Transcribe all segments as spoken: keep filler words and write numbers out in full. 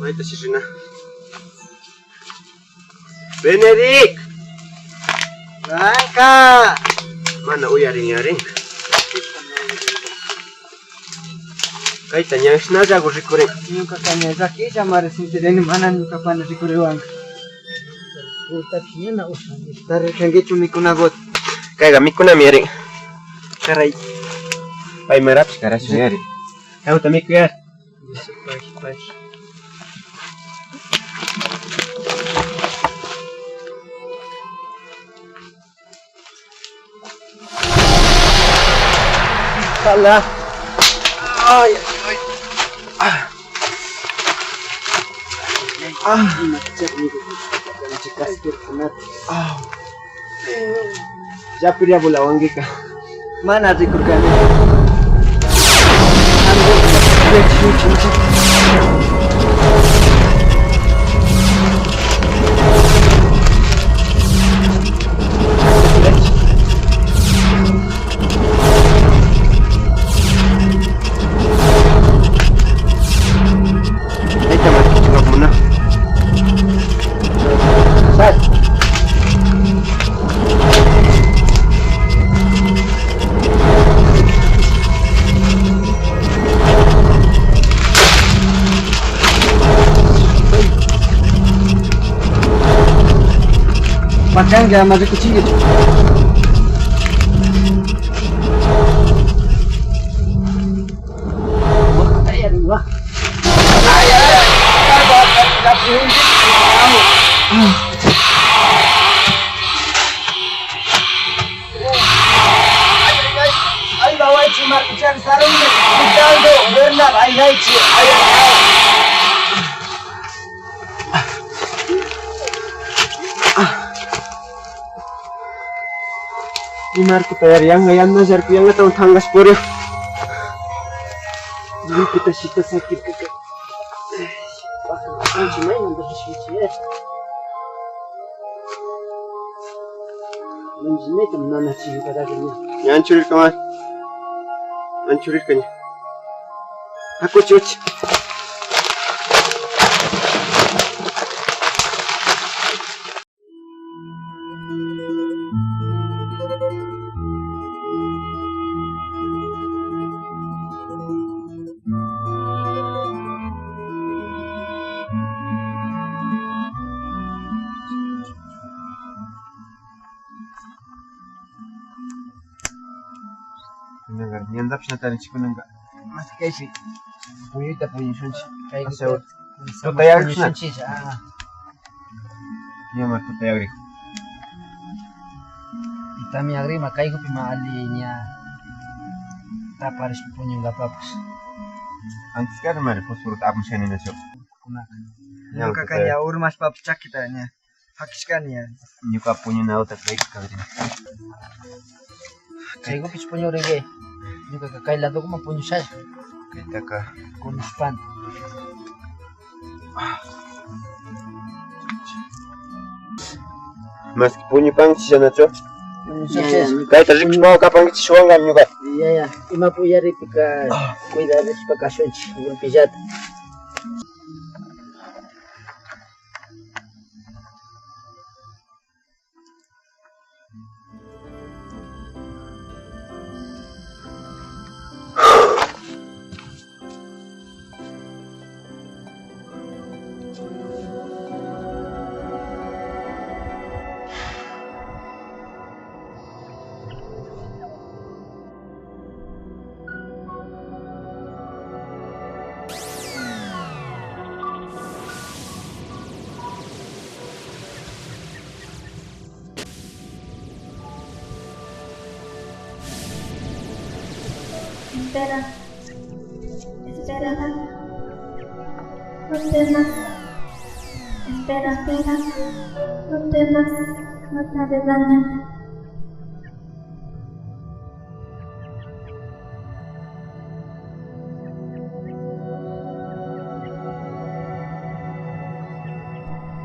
Mayta shirina. Benedict. Blanca. Mana uyarin yarin. Kayta ña ashnallagu rikurin. Ñukaka ña llakilla mari sintirini, mana ñukapana rikuriwanka. Puta, ñana ushanki. Tarirkankichu mikunaguta? Kayka mikunami yarin. Karay. Pay marapish karashun yarin. Kawta mikuyari. Pay, pay. Ala. Ay, ay. Ah. Ah. Ah. Llapiriabulawanguika. Mana rikurkani. Chayta makichikapuna. Sal. Pakanka ama rikuchinkichu. Ima arkuta yari, yanga, yanga, yarku, yangatawan tangash puriu. Lipita shita sakirkaka. Anchi mayman dejashunchi. Ña anchurirka, ma. Anchurirka ña. Akuchi, uchi. Kunanka ñantapish na tarinchik kunanka. Mas kaypi puñuyta puñushunchik. Kaypi asha tuta yagrikunchik. Ah. Ña ma tuta yagri. Itami yagrima kaykupi ma ali ña taparishpa puñunkapapash. Antes karimari fosforota apamushani nachu. Kunaka. Ña ñukaka tuta ña urmashpapash chakita ña. Pakishkani ya. Ñuka puñunawta kaypi kagrini. Kaykupish puñurinki. Ñukaka kay ladokuman puñushalla. Kaytaka. Kunishpani. Maski puñupankichik shinachu. Puñushalla. Kayta rikushpawan kapankichik shuwankami ñuka. Ya, ya. Ima uyaripika cuidarishpa kashunchik. Llukillata. Espera. Espera. No temas. Espera, espera. No temas. No te hagas daño.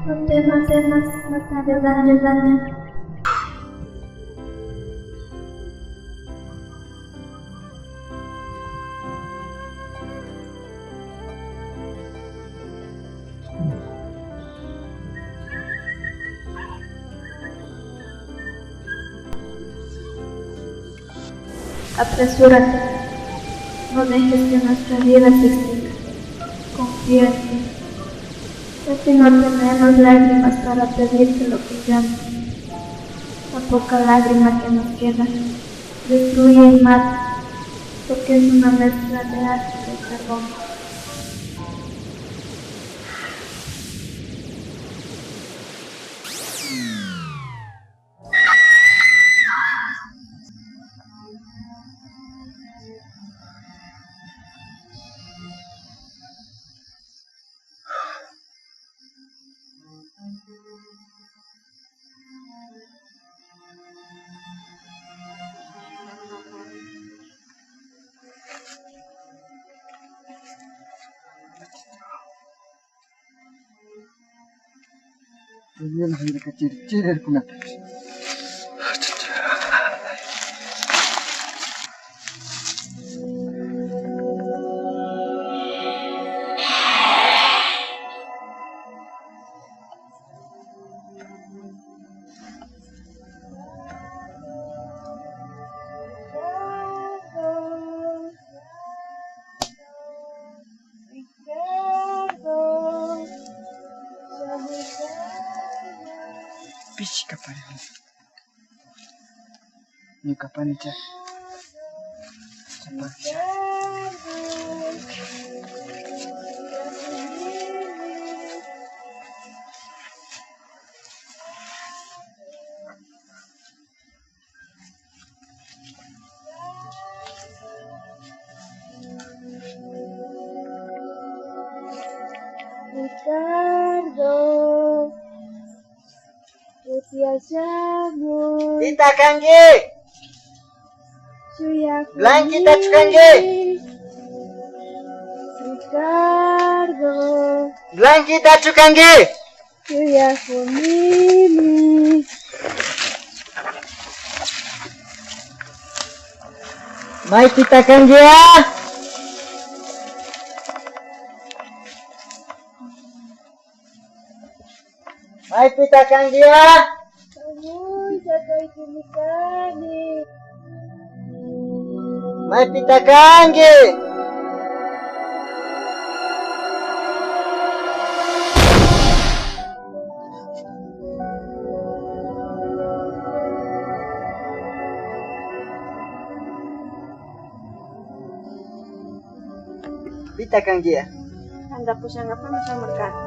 No temas, temas, no te hagas daño, daño. Apresúrate. No dejes que nuestra vida se extinga. Confía en ti. Casi no tenemos lágrimas para pedirte lo que llamas. La poca lágrima que nos queda destruye y mata, porque es una mezcla de ácido y carbón. Primero, mira que chiri, chiri, kuna. Pichka pareja. Ñuka panicha. Chapacha. Ricardo. Kutia shamun. Pita kanki? Shuyakunimi. Blanquitachu kanki? Ricardo. Blanquitachu kanki? Shuyakunimi. Maypita kankiya? Maypita kankiya? Puncha kaypimi kani. Maypita kanki? Pita kankiya? Kanta pushankapami shamurkani.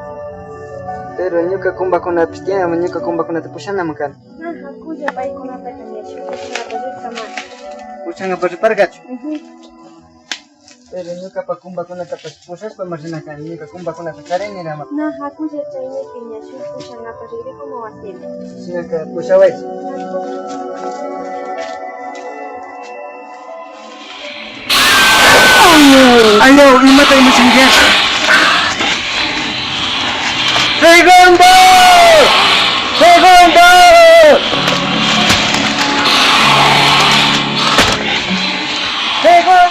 Pero ñuka kumbakunapish tiyan, ñuka kumbakunata pushanaman kani. Na, hakulla paykunataka ña shuk pushankapa rirkama. Pushankapa riparkachu? Ujú. Pero ñukapa kumbakunatapash pushashpami rina kani, ñuka kumbakunata charini nirama. Na, hakulla chaynipi ña shuk pushankapa ririkuma wasimi. Shinaka pushaway. Ayaw, imata imashankiya? ¡Segundo! ¡Segundo! ¡Segundo!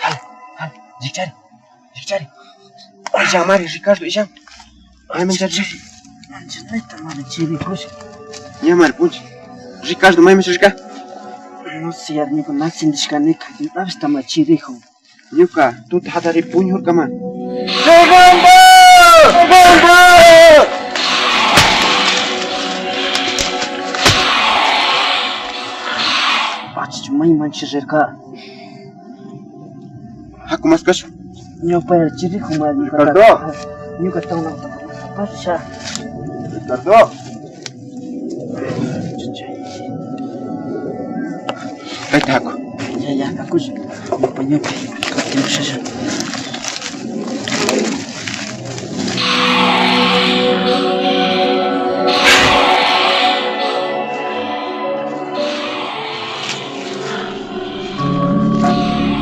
Hal, hal, rikchari, rikchari. Illamari, Ricardo, illan. Maymanchari. Ancha mayta mana chirikusha. Ñamari, puncha. Ricardo, maymancha rirka? No sé, yarmiku, na sintishkanika. Avistama chirikun. Ñuka tuta hatari puñurkama. ¡Segundo! ¡Segundo! Pachachu maymanchi rirka. Haku maskashu. Ñuka chirikun ma ñuka. Ricardo. Ñuka tawnata pasha. Ricardo. Kayta haku. Ya, ya, hakush. Ñuka, ñuka.